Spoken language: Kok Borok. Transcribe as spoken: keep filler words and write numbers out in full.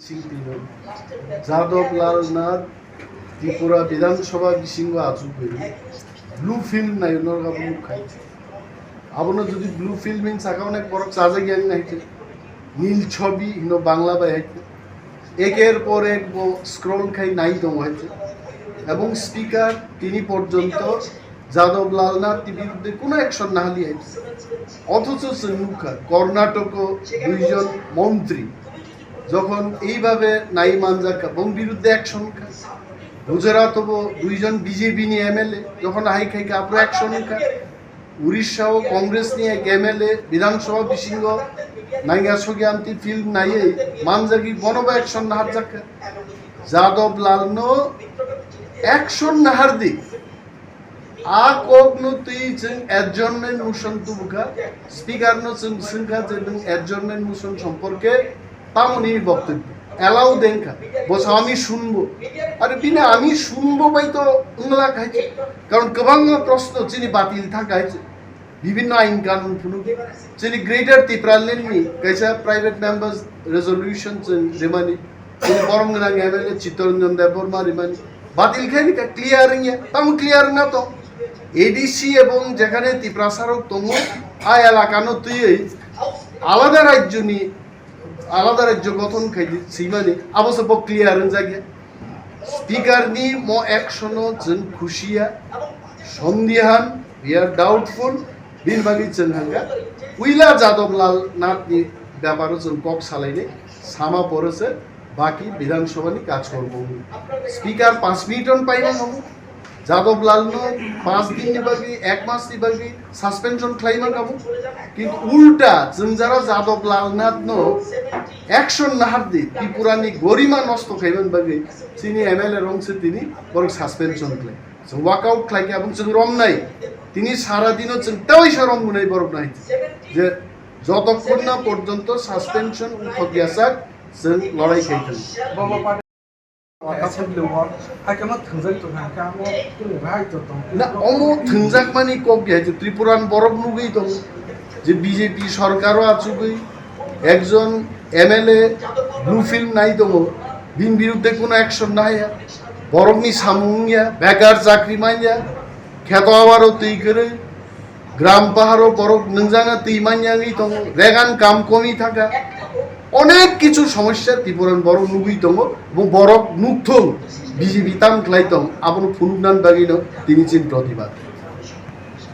Singtino Jadab Lal Nath Tripura Bidhan Sabha bisingo achugwi blue film nayo norok abo nukha. Abono jodi blue film hin saka onek borok chajak yang nai khe. Nil Chhobi hino Bangla bai hai khe. Eker por ek bo scroll khai nai tongo hai khe. Ebong speaker tini porjonto Jadab Lal Nath ni biruddhe kuno action nahali hai khe. Othocho chwng nukha Karnatoko duijon montri jokhon eibabe nai manjak kha, bong biruddhe action kha. Gujarat bo duijon B J P ni M L A jokhon hai khai kha, apro action kha. Urissa o Congress ni ek M L A Bidhan Sabha bisingo nainga sogya amti film naiwi manjagwi bono bo action naharjak kha. Jadab Lal no action nahardi. A kok no twi chwng adjournment motion tubukha, speaker no chwng swngkha je nwng adjournment motion somporke tamoni boktobyo allow dengkha, bo sa ami shunbo, are bini ami shunbo bai to wngla khai, karon kwbangma proshno chini batil thangkha hai, bibhinno ain kanun phunuk, chini Greater Tipraland ni kaisa private members resolution chwng rimani, chini borom gwnang M L A Chittaranjan Debbarma rimani, batil khai ni ka clear wngya, tamo clear wngna to A D C ebong jekhane Tiprasa rok tongo, a elaka no twiwi alada rajyo ni alada rajyo gothon khai di swimani, abo se bo clear wngjakya. Speaker ni mo action o chwng khusiya, sondihan, we are doubtful, bini bagwi chwng hangkha puila Jadab Lal Nath ni beparo chwng kok salainai, sama pore se baki Bidhan Sabha ni kajkormo wngwi. Speaker panch minute on paima nango. Jadab Lal no panch din ni bagwi, ek mas ni bagwi suspension khlaima kamo. Kintu ulta chwng jara Jadab Lal Nath no action nahardi, Tripura ni gorima nosto khaimani bagwi chini M L A rong se tini borok suspension khlai. Chwng walkout khlai khe abong chwng romnai. Tini sara dino chwng tei se romnai borok nai. Je jotokhonna porjonto suspension uthok yasak chwng lorai khai thang. Waka phobilo o, hai khe ma thwngjak tong kha, hwnkhe amo tong, right to tong. Na, omo thwngjak mani kok ya, je Tripura ni borok nugwi tong, je B J P sorkar o achugwi ekjon M L A blue film nai tongo, bini biruddhe kuno action nahaya, borok ni samung ya, bekar chakri manya, kheto abaro twi kwrwi, gram paharo borok nwngjana twi manya wngwi tongo, regan kam komi thaka, onek kichu somosya Tripura ni borok nugwi tongo, bo borok nukthung B J P tam khlai tong, abono phunuknani bagwino tini chini protibad.